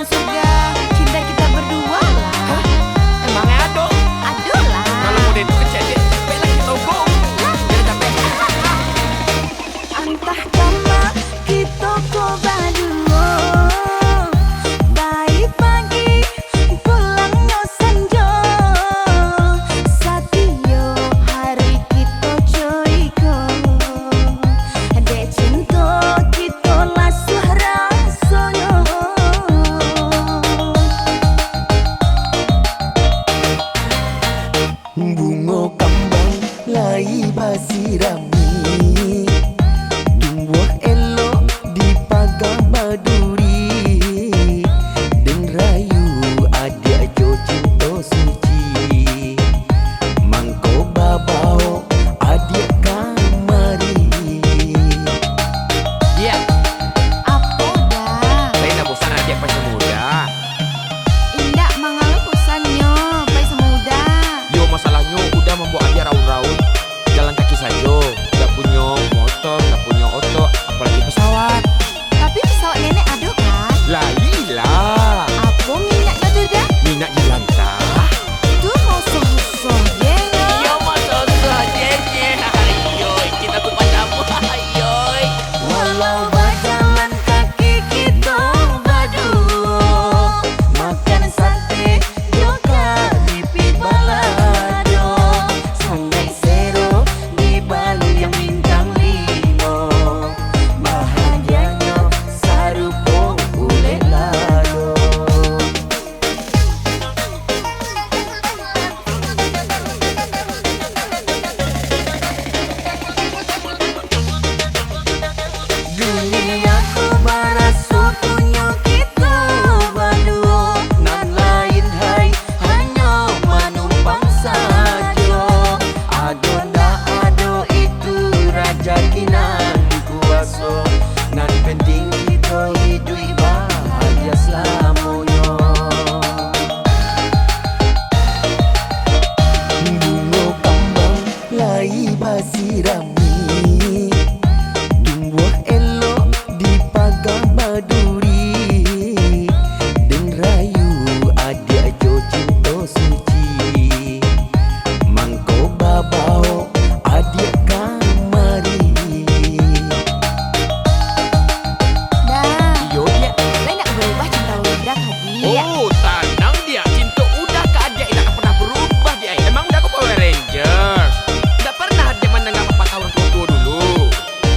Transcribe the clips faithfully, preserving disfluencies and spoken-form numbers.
Sudah, cinta kita berdua lah. Hah? Emangnya ado? Ado lah. Kalau model itu kecek dek, capek lah kita togok. Jadi capek. Antah kama kito ko baduo, pai pagi pulangnyo sanjo, satio hari kito co iko, dek cinto kito lasuah rasonyo. Bungo kambang lai basirami, tumbuah elok di pagang baduri, den rayu adiak jo cinto suci, mangko babaok adiak kamari. Diak. Apo, Da? Lai ndak bosan adiak pai samo Uda? Indak, mangalo bosannyo, pai samo Uda. Yo, masalahnyo Uda mambaok adiak raun-raun, jalan kaki sajo. Ndak punyo motor, ndak punyo oto, apolai pesawat. Tapi pesawat nenek ado, kan? Lai lah. Apo minyaknyo tu, Da? Minyak jelantah. Tu mosoh-mosoh je nyo. Iyo, mosoh-mosoh je nyo. Ayo, cinta ku padamu. Ayo. Walau bajalan kaki kito baduo, makan sate jo karipik balado, sangaik sero di Baliang Bintang Limo, bahagianyo sarupo ulek lado. Dunia ko baraso punyo kito baduo, nan lain hai hanyo manumpang sajo. Ado ndak ado itu rajaki nan kuaso, nan penting kito iduik bahagia salamonyo. Bungo kambang lai basirami, tumbuah elok di pagang baduri, den rayu adiak jo cinto suci, mangko babaok adiak kamari. Dah. Iyo, Diak. Lai ndak ka barubah cinto Uda ka adiak? Oh, tanang, Diak. Cinto Uda ka adiak indak ka pernah barubah, Diak. Emang Uda ko Power Rangers? Ndak pernah adiak mandanga papatah urang tuo-tuo dulu?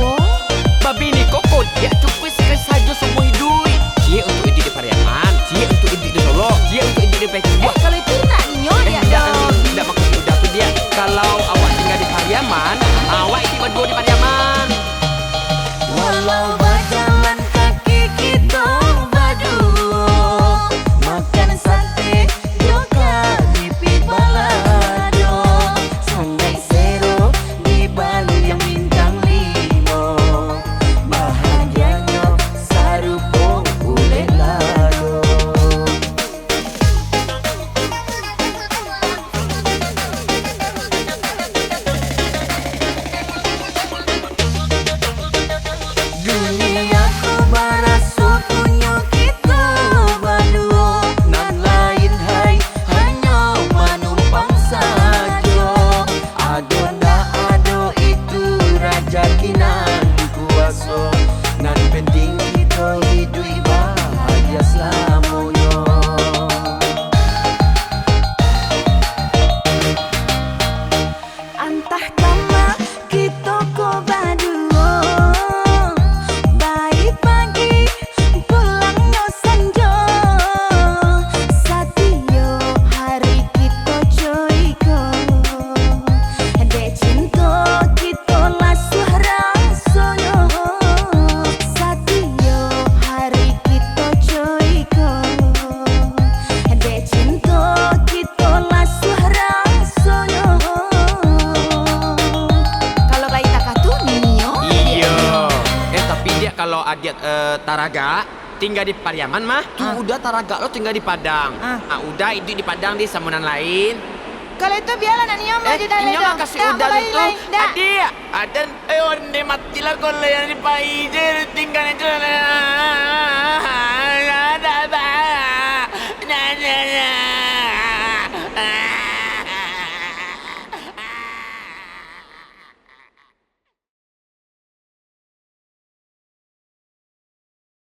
Oh. Babini ko kodiak cukuik sakali sajo saumua iduik. Ciek untuak iduik di Pariaman, ciek untuak iduik di Solok, ciek untuak iduik di Paitua. Eh, kalau itu nak nyo, eh, Diak, ndak, doh. Ndak maksud Uda tu, Diak. Kalau awak tingga di Pariaman, awak iduik baduo di Pariaman. Walau bajalan kaki kito baduo, makan sate jo karipik balado, sangaik sero di Baliang Bintang Limo, bahagianyo sarupo ulek lado. Dunia ko baraso punyo kito baduo, nan lain hai hanyo manumpang sajo. Ado ndak ado itu rajaki nan kuaso, nan penting kito iduik bahagia salamonyo. Antah kama kito ko baduo, pai pagi pulangnyo sanjo, satio hari kito co iko, dek cinto kito lasuah rasonyo, satio hari kito co iko, dek cinto kito lasuah rasonyo. Kalau bayi takah tu, nio, Iyo. Diak. Eh, tapi, Diak, kalau adiak, eh, taragak, tingga di Pariaman mah, tu Ah. Uda taragak lo tingga di Padang. Ah. Ah, Uda iduik di Padang di samo nan lain. Kalau itu, biarlah nak nio Eh, majudan inyo lai mah tu. Kasi Uda tu. Adiak, aden, eh, onde matilah kalau yang di Paijer tingga itu. Alah,